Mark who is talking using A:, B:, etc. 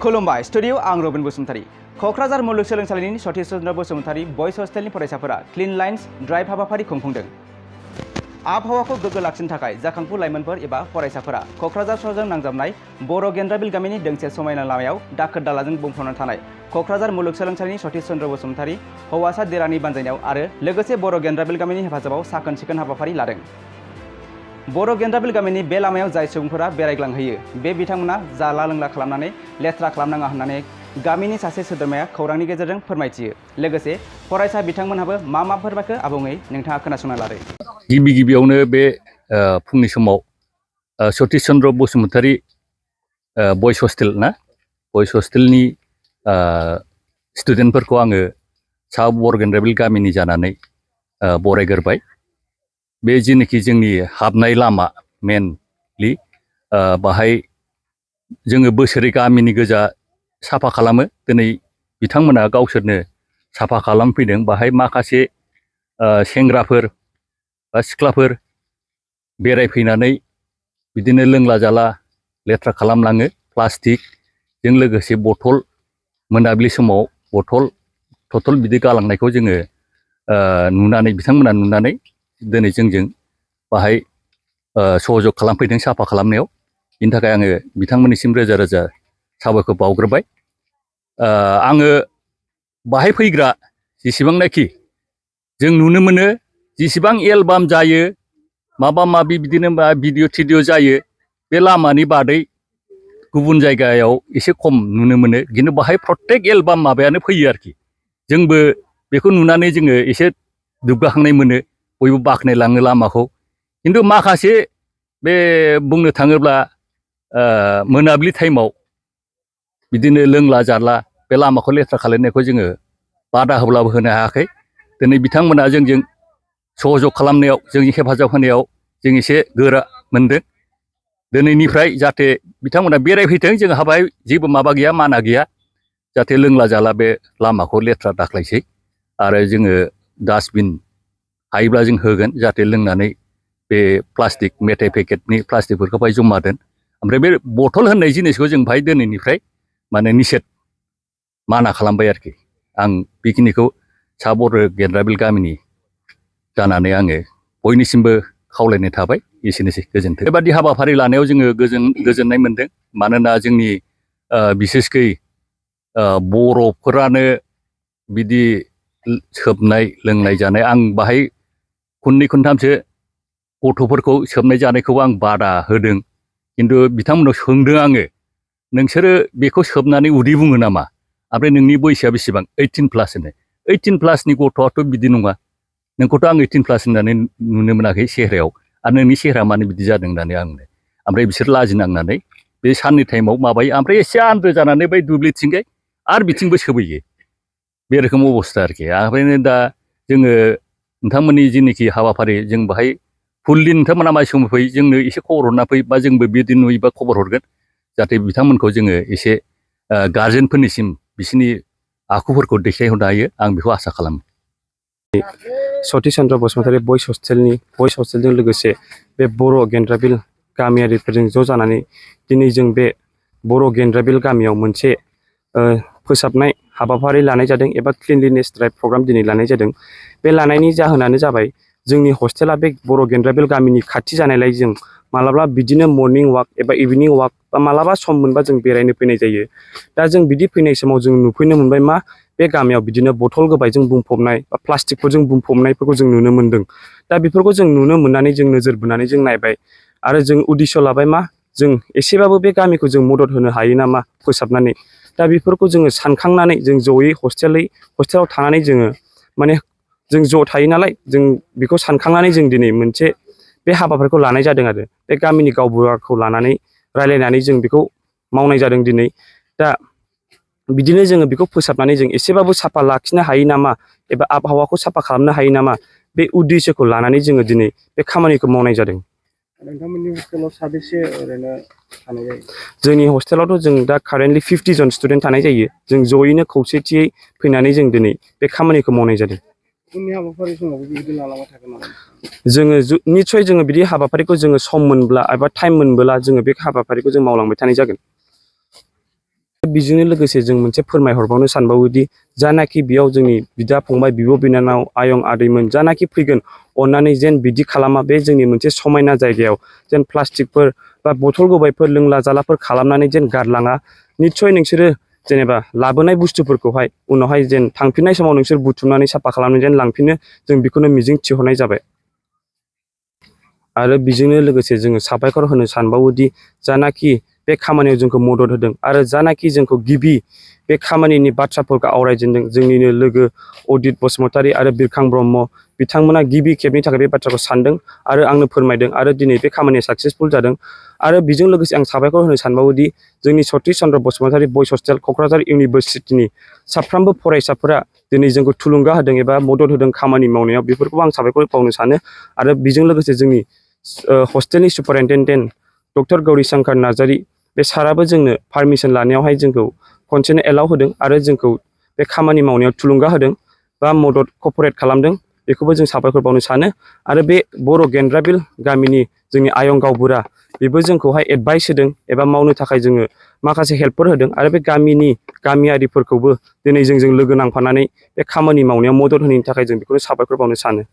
A: खुलुमबाय स्टुडिअ आं रबिन बसुमतारी कक्राझार मुलुगसोलोंसालिनि सतीश चन्द्र बसुमतारी बयस हस्टेलनि फरायसाफोरा क्लीन लाइन्स ड्राइभ हाबाफारि खुंफुंदों। आबहावाखौ गोग्गो लाखिनो थाखाय जाखांफु लाइमोनफोर एबा फरायसाफोरा कक्राझार सहरजों नांजाबनाय बर' गेन्द्राबिल गामिनि दोंसे समायना लामायाव दाखोर दालाजों बुंफबना थानाय कक्राझार मुलुगसोलोंसालिनि सतीश चन्द्र बसुमतारी हौवासा देरानि बानजायनायाव आरो लोगोसे बर' गेन्द्राबिल गामिनि हेफाजाबाव साखोन सिखोन हाबाफारि लादों। बर' गेन्द्राबिल गामिनि बे लामायाव जाय सुबुंफोरा बेरायग्लांहैयो बे बिथांमोना जाला लोंला खालामनानै लेथ्रा खालामनाङा होननानै गामिनि सासे सोद्रोमाया खौरांनि गेजेरजों फोरमायथियो। लोगोसे फरायसा बिथांमोनहाबो मा फोरमायखो आबुङै नोंथाङा खोनासंना लादो।
B: गिबियावनो बे फुंनि समाव सतीश चन्द्र बसुमतारी बयस हस्टेल ना बयस हस्टेलनि स्टुडेन्टफोरखौ आङो सा बर' गेन्द्राबिल गामिनि जानानै बरायग्रोबाय। बे जिनोखि जोंनि हाबनाय लामा मेनलि बाहाय जोङो बोसोरै गामिनि गोजा साफा खालामो। दिनै बिथांमोना गावसोरनो साफा खालामफैदों। बाहाय माखासे सेंग्राफोर बा सिख्लाफोर बेरायफैनानै बिदिनो लोंला जाला लेथ्रा खालामलाङो। प्लास्टिकजों लोगोसे बथल मोनाबिलि समाव बथल बिदि गालांनायखौ जोङो नुनानै बिथांमोना नुनानै दिनै जोंजों बाहाय सहजग खालामफैदों साफा खालामनायाव। बिनि थाखाय आङो बिथांमोननिसिम रोजा रोजा साबायखर बावग्रोबाय। आङो बाहाय फैग्रा जेसेबांनाखि जों नुनो मोनो जेसेबां एलबाम जायो माबा माबि बिदिनो भिडिअ थिडिअ जायो बे लामानि बादै गुबुन जायगायाव एसे खम नुनो मोनो। खिन्थु बाहाय प्रत्येक एलबाम माबायानो फैयो आरोखि। जोंबो बेखौ नुनानै जोङो एसे दुगाखांनाय मोनो। बयबो बाख्नायलाङो लामाखौ। खिन्थु माखासे बे बुंनो थाङोब्ला मोनाबिलि टाइमाव बिदिनो लोंला जाला बे लामाखौ लेथ्रा खालायनायखौ जोङो बादा होब्लाबो होनो हायाखै। दिनै बिथांमोना जोंजों सहजग खालामनायाव जोंनि हेफाजाब होनायाव जों एसे गोरा मोनदों। दिनैनिफ्राय जाहाथे बिथांमोना बेरायफैथों जोंहा बाहाय जेबो माबा गैया माना गैया। जाहाथे लोंला जाला बे लामाखौ लेथ्रा दाख्लायसै आरो जोङो डास्टबिन हायोब्ला जों होगोन जाहाथे लोंनानै बे प्लास्टिक मेथाइ पेकेटनि प्लास्टिकफोरखौ बाहाय जमा दोन। ओमफ्राय बे बथल होननाय जिनिसखौ जों बाहाय दिनैनिफ्राय माने निषेध माना खालामबाय आरोखि। आं बेखिनिखौ सा बर' गेन्द्राबिल गामिनि जानानै आङो बयनिसिमबो खावलायनाय थाबाय। एसेनोसै, गोजोन्थों। बेबादि हाबाफारि लानायाव जोङो गोजोननाय मोनदों। मानोना जोंनि बिसेसकै बर'फोरानो बिदि सोबनाय लोंनाय जानाय आं बाहाय खननै खनथामसो गथ'फोरखौ सोबनाय जानायखौबो आं बादा होदों। खिन्थु बिथांमोनाव सोंदों आङो नोंसोरो बेखौ सोबनानै उदै बुङो नामा? ओमफ्राय नोंनि बैसोआ बेसेबां? 18+ होनो। 18+नि गथ'आथ' बिदि नङा। नोंखौथ' आं 18+ होननानै नुनो मोनाखै सेहेरायाव। आरो नोंनि सेहेरा मानो बिदि जादों होननानै आंनो। ओमफ्राय बिसोर लाजिनांनानै बे साननि टाइमाव माबायो। ओमफ्राय एसे आन्द्रो जानानै बै दुब्लिथिंजाय आरो बिथिंबो सोबहैयो। बे रोखोम अबस्था आरोखि। ओंखायनो दा जोङो नोंथांमोननि जिनिखि हाबाफारि जों बाहाय फुललि नोंथांमोना माइ समाव फै जोंनो एसे खबर हरना फै बा जोंबो बिदि नुयोबा खबर हरगोन। जाहाथे बिथांमोनखौ जोङो एसे गारजेनफोरनिसिम बिसोरनि आखुफोरखौ देखायहरनो हायो आं बेखौ आसा खालामो।
C: सतीश चन्द्र बसुमतारी बयस हस्टेलजों लोगोसे बे बर' गेन्द्राबिल गामियारिफोरजों ज' जानानै दिनै जों बे बर' गेन्द्राबिल गामियाव मोनसे फोसाबनाय हाबाफारि लानाय जादों एबा क्लिनलिनेस ड्राइभ प्रग्राम दिनै लानाय जादों। बे लानायनि जाहोनानो जाबाय जोंनि हस्टेला बे बर' गेन्द्राबिल गामिनि खाथि जानायलाय जों मालाबा बिदिनो मर्निं वाक एबा इभिनिं वाक बा मालाबा सम मोनबा जों बेरायनो फैनाय जायो। दा जों बिदि फैनाय समाव जों नुफैनो मोनबाय मा बे गामियाव बिदिनो बथल गोबायजों बुंफबनाय बा प्लास्टिकफोरजों बुंफबनायफोरखौ जों नुनो मोन्दों। दा बेफोरखौ जों नुनो मोननानै जों नोजोर बोनानै जों नायबाय आरो जों उद्दिस' लाबाय मा जों एसेबाबो बे गामिखौ जों मदद होनो हायो नामा फोसाबनानै। दा बेफोरखौ जोङो सानखांनानै जों जयै हस्टेलाव थानानै जोङो माने जों ज' थायो नालाय जों बेखौ सानखांनानै जों दिनै मोनसे बे हाबाफारिखौ लानाय जादों आरो बे गामिनि गावबुराखौ लानानै रायलायनानै जों बेखौ मावनाय जादों दिनै। दा बिदिनो जोङो बेखौ फोसाबनानै जों एसेबाबो साफा लाखिनो हायो नामा एबा आबहावाखौ साफा खालामनो हायो नामा बे उद्देश्यखौ लानानै जोङो दिनै बे खामानिखौ मावनाय जादों।
D: नोंथांमोननि हस्टेलाव साबेसे ओरैनो थानाय जायो?
C: जोंनि हस्टेलावथ' जों दा कारेन्टलि 50 जन स्टुडेन्ट थानाय जायो। जों जयैनो खौसेथियै फैनानै जों दिनै बे खामानिखौ मावनाय जादों।
D: उननि हाबाफारि समावबो बिदि लालांबाय थागोन नामा?
C: जोङो निस्सय जोङो बिदि हाबाफारिखौ जोङो सम मोनब्ला एबा टाइम मोनबोला जोङो बे हाबाफारिखौ जों मावलांबाय थानाय जागोन। बेजोंनो लोगोसे जों मोनसे फोरमायहरबावनो सानबावोदि जानाखि बेयाव जोंनि बिदा फंबाय बिब' बिनानाव आयं आदैमोन जानाखि फैगोन अननानै जेन बिदि खालामा बे जोंनि मोनसे समायना जायगायाव जेन प्लास्टिकफोर बा बथल गबायफोर लोंला जालाफोर खालामनानै जेन गारलाङा निस्सय नोंसोरो जेनेबा लाबोनाय बुस्थुफोरखौहाय उनावहाय जेन थांफिननाय समाव नोंसोर बुथुमनानै साफा खालामनानै जेन लांफिनो जों बेखौनो मिजिं थिहरनाय जाबाय। आरो बेजोंनो लोगोसे जोङो साबायखर होनो सानबावोदि जानाखि बे खामानियाव जोंखौ मदद होदों आरो जानाखि जोंखौ गिबि बे खामानिनि बाथ्राफोरखौ आवरायजेनदों जोंनिनो लोगो अदित बसुमतारी आरो बिरखां ब्रह्म बिथांमोना गिबि खेबनि थाखाय बे बाथ्राखौ सानदों आरो आंनो फोरमायदों आरो दिनै बे खामानिया साक्सेसफुल जादों। आरो बेजों लोगोसे आं साबायखर होनो सानबावोदि जोंनि सतीश चन्द्र बसुमतारी बयस हस्टेल क'क्राझार इउनिभारसिटिनि साफ्रोमबो फरायसाफोरा दिनै जोंखौ थुलुंगा होदों एबा मदद होदों खामानि मावनायाव बेफोरखौ आं साबायखर बावनो सानो। आरो बेजों लोगोसे जोंनि हस्टेलनि सुपारिनटेन्डेन्ट डक्टर गौरीशंकर नार्जारी बे साराबो जोंनो पारमिसन लानायावहाय जोंखौ खनसेनो एलाउ होदों आरो जोंखौ बे खामानि मावनायाव थुलुंगा होदों बा मदद कपारेट खालामदों बेखौबो जों साबायखर बावनो सानो। आरो बे बर' गेन्द्राबिल गामिनि जोंनि आयं गावबुरा बेबो जोंखौहाय एडभाइस होदों एबा मावनो थाखाय जोङो माखासे हेल्पफोर होदों आरो बे गामिनि गामियारिफोरखौबो दिनै जोंजों लोगो नांफानानै बे खामानि मावनायाव मदद होनायनि थाखाय जों बेखौनो साबायखर बावनो सानो।